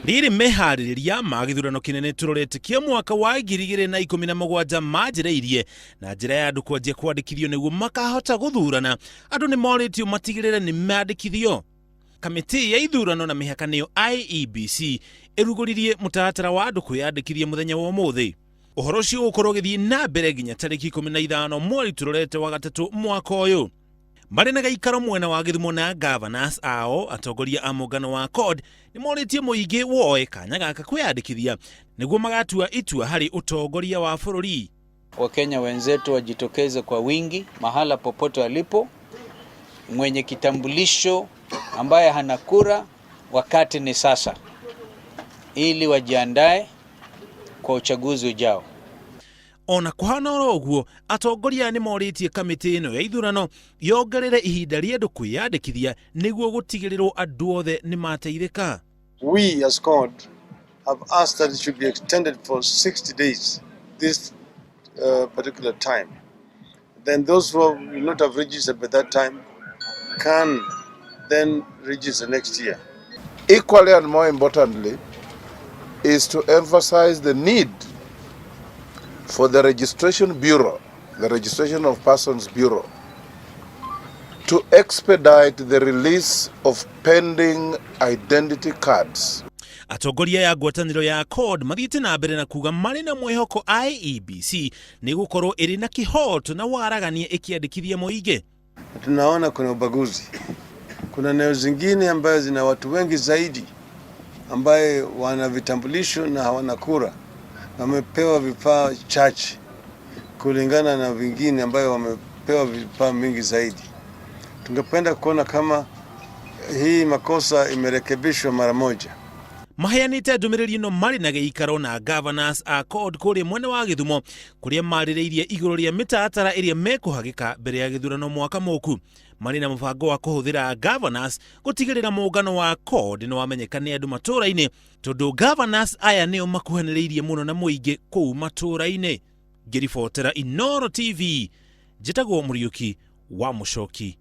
Rĩrĩ meharĩrĩria ma gĩthurano kĩnene tũrorete kĩa mwaka wa 2017 manjĩrĩirie na njĩra ya andũ kwanjia kwandĩkithio nĩguo makahota gũthurana. Andũ nĩ morĩtio matigĩrĩre nĩ mandĩkithio. Kamĩtĩ ya ithurano na mĩhaka nĩyo IEBC ĩrugũririe mũtaratara wa andũ kwĩyandĩkithia mũthenya wa ũmũthĩ. Ũhoro ũcio ũgũkorwo ũgĩthiĩ na mbere nginya tarĩki 15 mweri tũrorete wa gatatũ mwaka ũyũ. Marĩ na gĩikaro mwena wa Gĩthumo na governors ao, atongoria a mũngano wa CORD nĩ morĩtie mũingĩ woe kanya gaka kwĩyandĩkithia nĩguo magatua itua harĩ ũtongoria wa bũrũri. Wakenya wenzetu wajitokeze kwa wingi mahala popote walipo. Mwenye kitambulisho ambaye hana kura, wakati ni sasa, ili wajiandae kwa uchaguzi ujao. Ona kũhana oro ũguo, atongoria nĩ morĩtie kamĩtĩ ĩno ya ithurano yongerere ihinda rĩa andũ kwĩyandĩkithia nĩguo gũtigĩrĩrwo andũ othe nĩ mateithĩka. We as CORD have asked that it should be extended for 60 days, this particular time. Then those who will not have registered by that time can then register next year. Equally and more importantly is to emphasize the need for the Registration Bureau, the Registration of Persons Bureau, to expedite the release of pending identity cards. Atongoria ya ngwatanĩro ya CORD mathiĩte na mbere na kuga marĩ na mwĩhoko IEBC nĩ gũkorwo ĩrĩ na kĩhoto na waragania ĩkĩandĩkithia mũingĩ. Na tunaona kuna ubaguzi. Kuna eneo zingine ambayo zina watu wengi zaidi ambaye wana vitambulisho na hawana kura, na wamepewa vifaa chache kulingana na wengine ambayo wamepewa vifaa mingi zaidi. Tungependa kuona kama hii makosa imerekebishwa mara moja. Maheanĩte ndũmĩrĩri ĩno marĩ na gĩikaro na governors a CORD kũrĩa mwena wa Gĩthumo, kũrĩa marĩrĩirie igũrũ rĩa mĩtaratara ĩrĩa mekũhagĩka mbere ya gĩthurano mwaka mũku. Marĩ na mũbango wa kũhũthĩra governors gũtigĩrĩra mũngano wa CORD nĩ wamenyeka nĩ andũ matũũra-inĩ, tondũ governors aya nĩo makuhanĩrĩirie mũno na mũingĩ kũu matũũra-inĩ. Ngĩribotera Inooro TV, njĩtagwo Mũriũki wa Mũcoki.